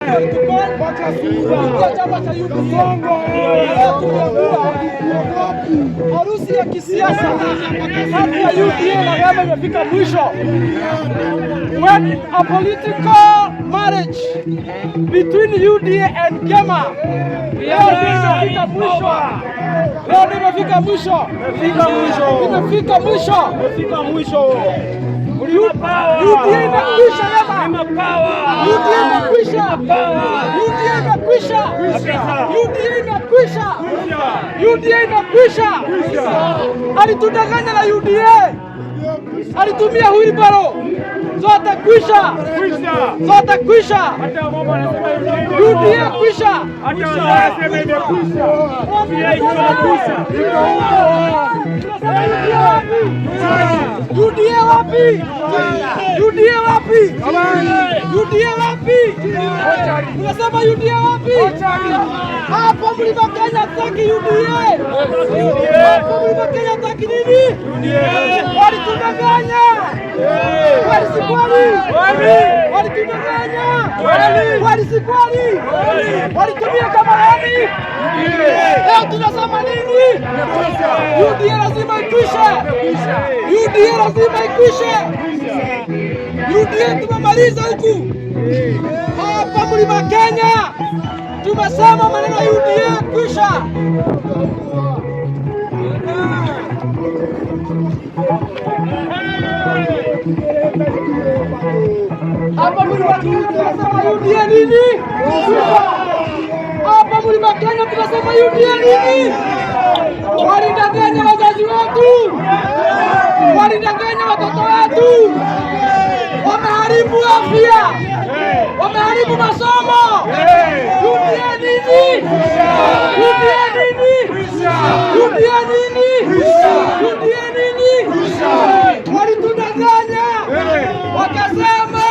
Kupitia chama cha UDA. Leo tumeamua harusi ya kisiasa kati ya UDA na Gema imefika mwisho. When a political marriage between UDA and Gema leo ndio imefika mwisho. Leo ndio imefika mwisho. Imefika mwisho. Imefika mwisho. UDA imekwisha, Gema. UDA imekwisha. UDA imekwisha. UDA imekwisha. UDA imekwisha. Alitudanganya na UDA. Alitumia wheelbarrow. Zote kwisha. Zote kwisha. UDA kwisha. Hata wanasema imekwisha. Tunasema UDA wapi? UDA wapi? UDA wapi? UDA wapi? Tunasema UDA wapi? Hapo Mlima Kenya hatutaki UDA. Hapo Mlima Kenya hatutaki nini? Walitudanganya. Kweli si kweli? Walitudanganya. Kweli si kweli? Walitumia kama nani? Leo tunasema nini? UDA lazima ikwishe. UDA lazima ikwishe. UDA tumemaliza huku hapa Mlima Kenya, tumesema maneno ya UDA kwisha. Hapa Mlima Kenya tunasema UDA nini? Kwisha. Hapa Mlima Kenya tunasema UDA nini? Walidanganya wazazi wetu, walidanganya watoto wetu, wameharibu afya, wameharibu masomo. UDA nini? UDA nini? UDA nini? UDA nini? Walitudanganya, wakasema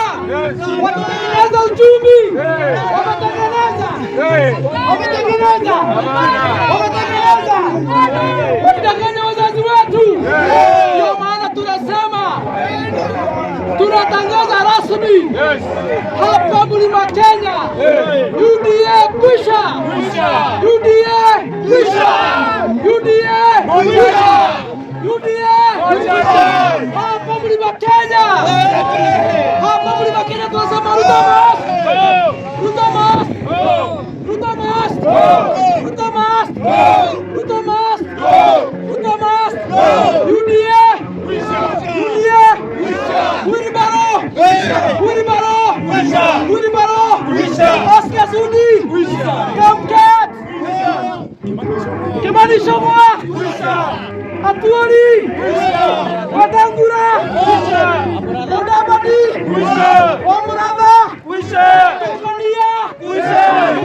watatengeneza uchumi, wametengeneza, wametengeneza, wametengeneza, walidanganya wazazi wetu. Ndio maana tunasema, tunatangaza rasmi hapa Mlima Kenya, UDA kwisha, UDA kwisha, UDA kwisha, UDA kwisha. Hapa Mlima Kenya, hapa Mlima Kenya tunasema Ruto must, Ruto must, Ruto must, Ruto must, Ruto must, Ruto must, UDA, UDA, wheelbarrow, wheelbarrow, wheelbarrow, Oscar Sudi, Kamket, Kimani Ichung'wah, Atwoli, Wetangula, Mudavadi, Wamuratha, Kunia,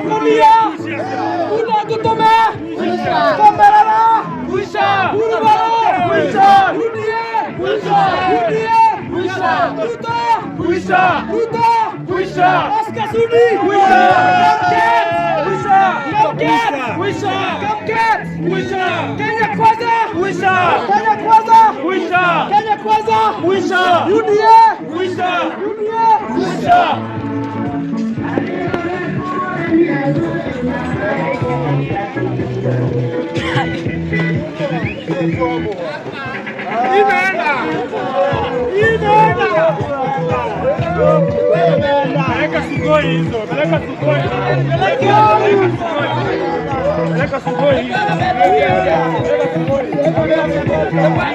Kunia, Kula Kutume, Komberera, Wheelbarrow, UDA, UDA, Ruto, Ruto, Oscar Sudi, Kamket, Kamket, Kamket, Kenya kwanza, Kenya kwanza, Kenya kwanza, UDA, UDA. Imeenda. Imeenda. Peleka Sugoi hizo, peleka Sugoi. Peleka Sugoi hizo. Peleka Sugoi.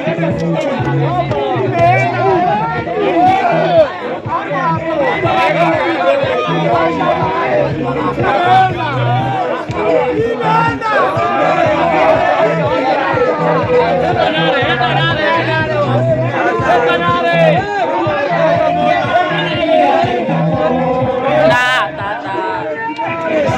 Peleka Sugoi. Ta, ta, ta.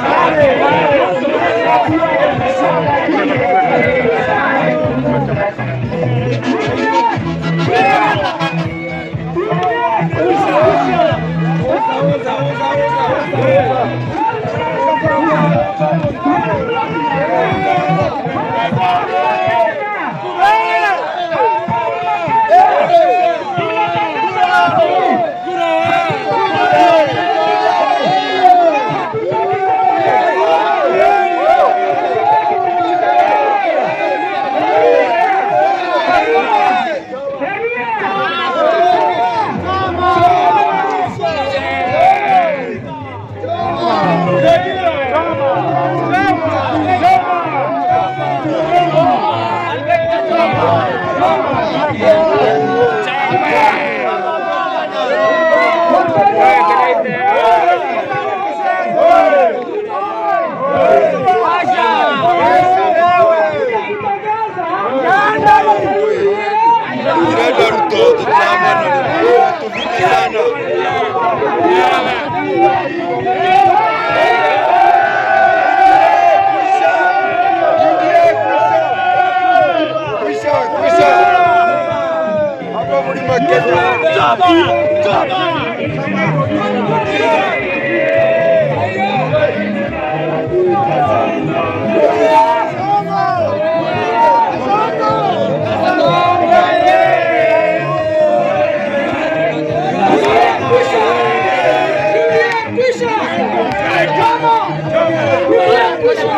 kwisha!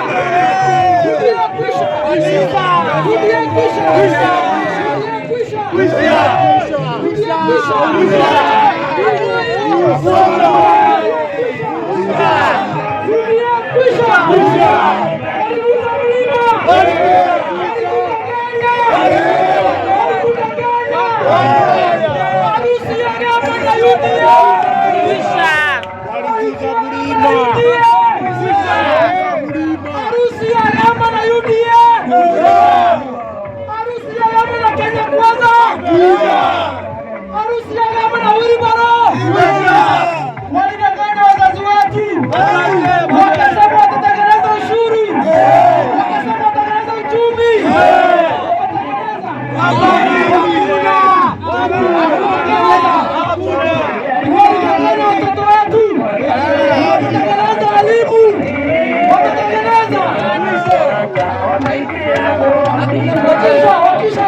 UDA kwisha! UDA kwisha! UDA kwisha! UDA kwisha! UDA kwisha! Waliguza mlima! Waliguza Kenya! Waliguza Kenya! Harusi ya Gamba na UDA! Harusi ya Rama na UDA! Harusi ya Rama na Kenya Kwanza! Harusi ya Rama na Wilbaro! Walidanganya wazazi wetu, wakasema watatengeneza ushuru, wakasema watatengeneza uchumi. Walidanganya watoto wetu, watatengeneza elimu, watatengeneza wakisha wakisha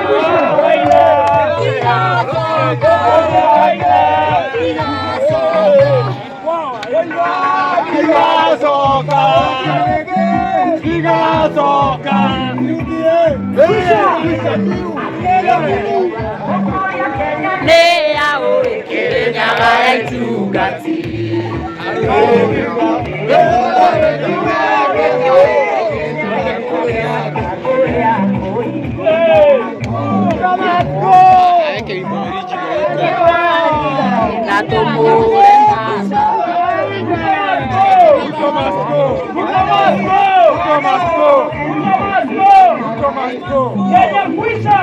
Kenya kwisha!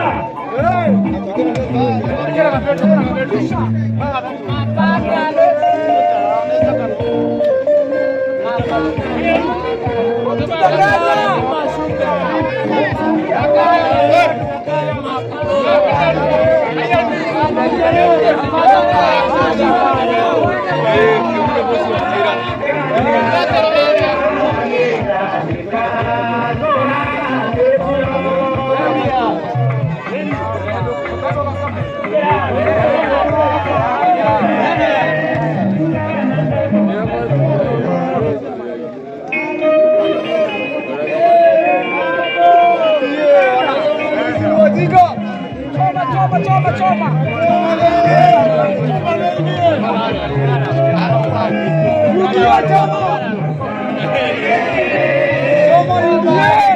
Choma, choma, choma, choma. UDA choma. Choma UDA.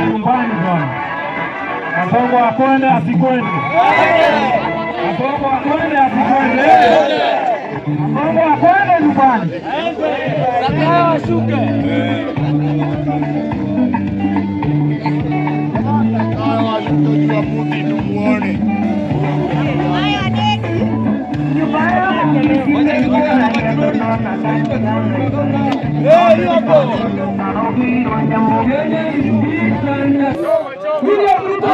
Nyumbani bwana. Kasongo akwende asikwende? Kasongo akwende asikwende? Kasongo akwende nyumbani? William Ruto.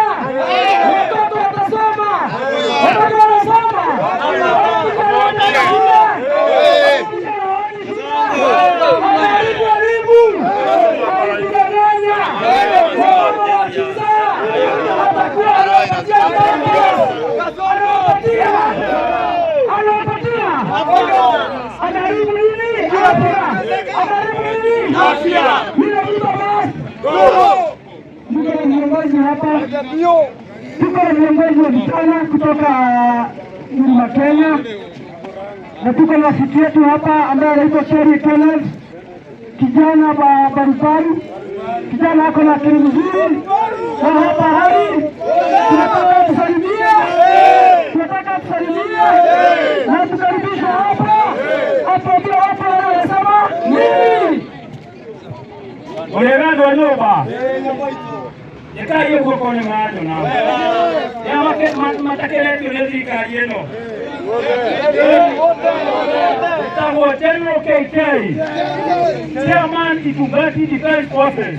Watoto watasoma, watoto wanasoma. Haribu, haribu, alitudanganya. Mama wakizaa atakuwa anawapatia mama, anawapatia, anawapatia, anaharibu nini? Afya, anaharibu nini? Afya. William Ruto basi. Tuko na viongozi hapa, tuko na viongozi wa vijana kutoka Mlima Kenya na tuko na rafiki yetu hapa ambaye anaitwa Cherry Kenneth, kijana wa barubaru, kijana ako na akili mzuri, na hapa hali tunataka tusalimie, tunataka tusalimie na tukaribisha hapa, atuambie watu wale wanasema nini. Ũrĩgandwo nyũmba ĩkai ũguo korwo nĩ maranyona ya matakenetio nĩ thirikari ĩno ĩtagwo General KK, Chairman, Itungati Defence Forces.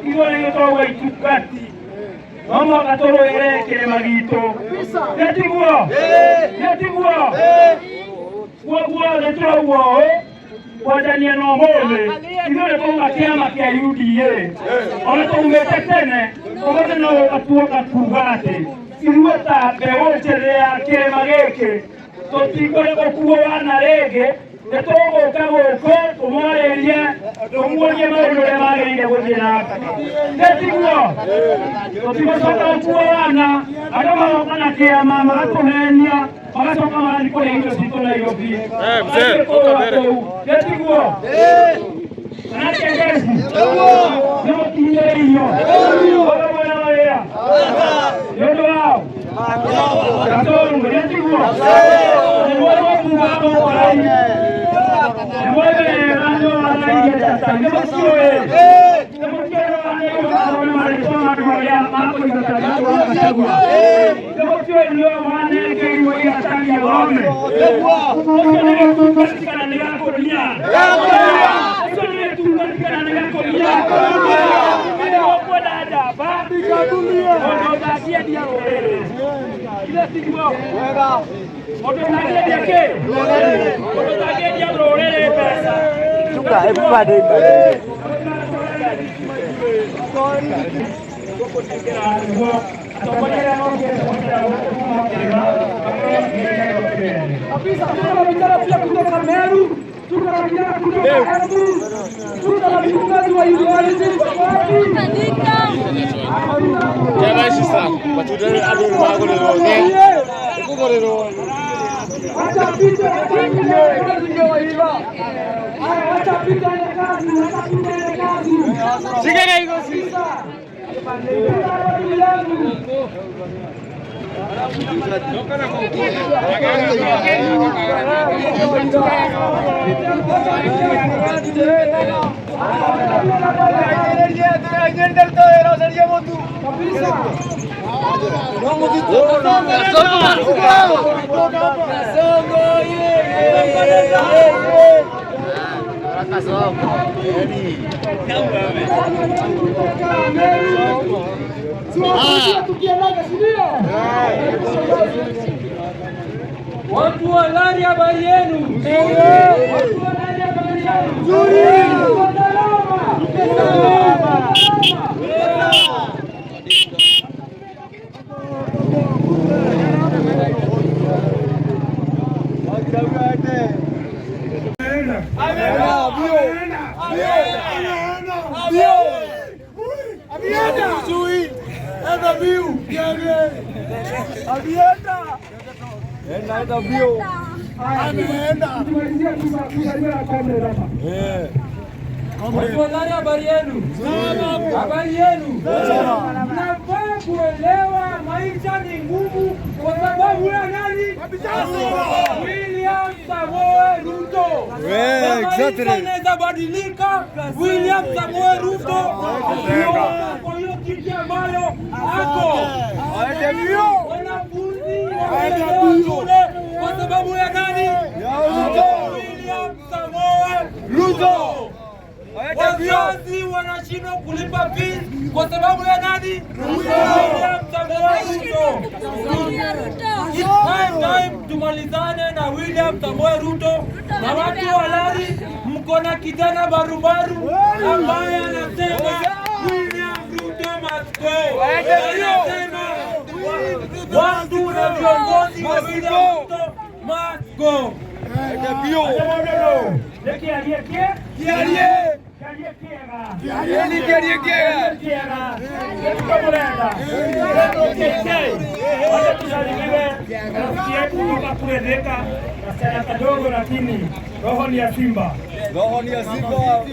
Ithuĩ nĩ gĩtagwo Itungati, no mũhaka tũrũĩre kĩrĩma gitũ, nĩtiguo nĩtiguo guo nĩ tũrauga ũũ kwanjania na ũmũthĩ ithuĩ nĩ twauma kĩama kĩa UDA ona twaumĩte tene. Ũmũthĩ no gũka kuga atĩ ithuĩ ta mbeũ njĩthĩ ya kĩrĩma gĩkĩ tũtikwenda gũkuo wana rĩngĩ. Nĩ tũgũka gũkũ tũmwarĩrie, tũmuonie maũndũ ũrĩa magĩrĩire gũthiĩ na mbere, nĩtiguo tũtigũcoka gũkuo wana. Andũ magoka na kĩama magatũhenia, magacoka magathiĩ kũrĩa irio citũ Nairobi. Mzee, toka mbele. Nĩtiguo kana kĩengeci nĩmũkinyĩrĩirio ũndũ mwena mawĩra nĩ ũndũ wao Gatũrũ, nĩtiguo nĩmwagwo kuga mũkorai nĩmwagĩrĩra nĩwaragia tata nĩmũciũĩ nĩmũkiũĩ andũ arĩa makũingata Gachagua nĩmũkiũĩ nĩo manengerirwo iratathi thome ũcio nĩ gĩtungati kana nĩ gakũnia? Ũcio nĩ gĩtungati kana nĩ gakũnia? Nĩguo kwenda njamba mũndũ ũtangĩendia rũrĩrĩ, ithe tiguo? Mũndũ ũtangĩendia kĩ? Mũndũ ũtangĩendia rũrĩrĩ mbeca. Kabisa, tuko na vijana pia kutoka Meru, tuko na vijana kutoka Embu, tuko na viongozi wa university wapi? Acha pite, acha pite ile kazi, acha pite ile kazi. Ndugu yangu. Watu wa Lari, habari yenu? Watu wa Lari, habari yenu? Mko salama? Salama. Watu wa Lari, habari yenu? Habari yenu? Mnafaa kuelewa maisha ni ngumu kwa sababu ya nani? William Samoei Ruto. Maisha inaweza badilika. William Samoei Ruto kwa hiyo kiti ambayo ako. Wanafunzi wanaelewa shule kwa sababu ya nani? William Samoei Ruto. Wazazi wanashindwa kulipa fees kwa sababu ya nani? William Samoei Ruto. It's high time tumalizane na William Samoei Ruto. Na watu wa Lari, mko na kijana barubaru ambaye anasema William Ruto must go. Anasema watu na viongozi wa William Ruto must go. Kadogo lakini roho ni ya simba. Roho ni ya simba.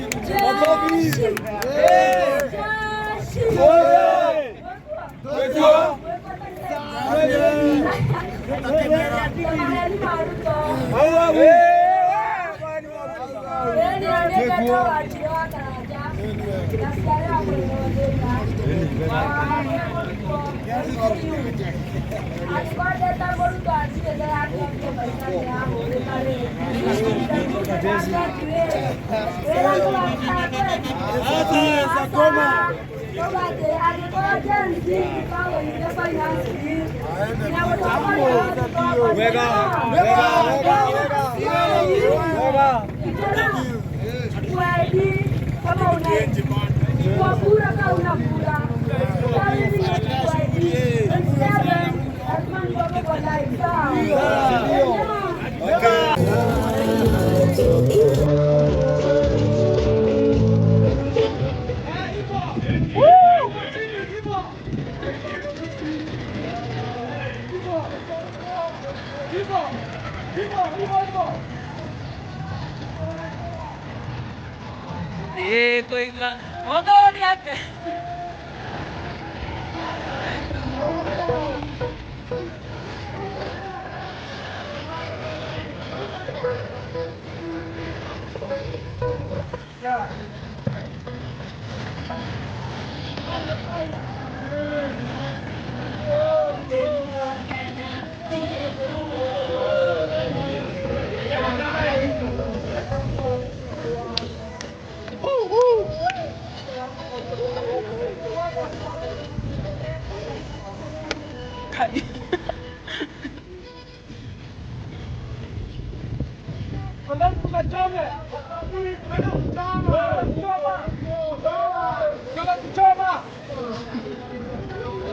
Andani tukachome.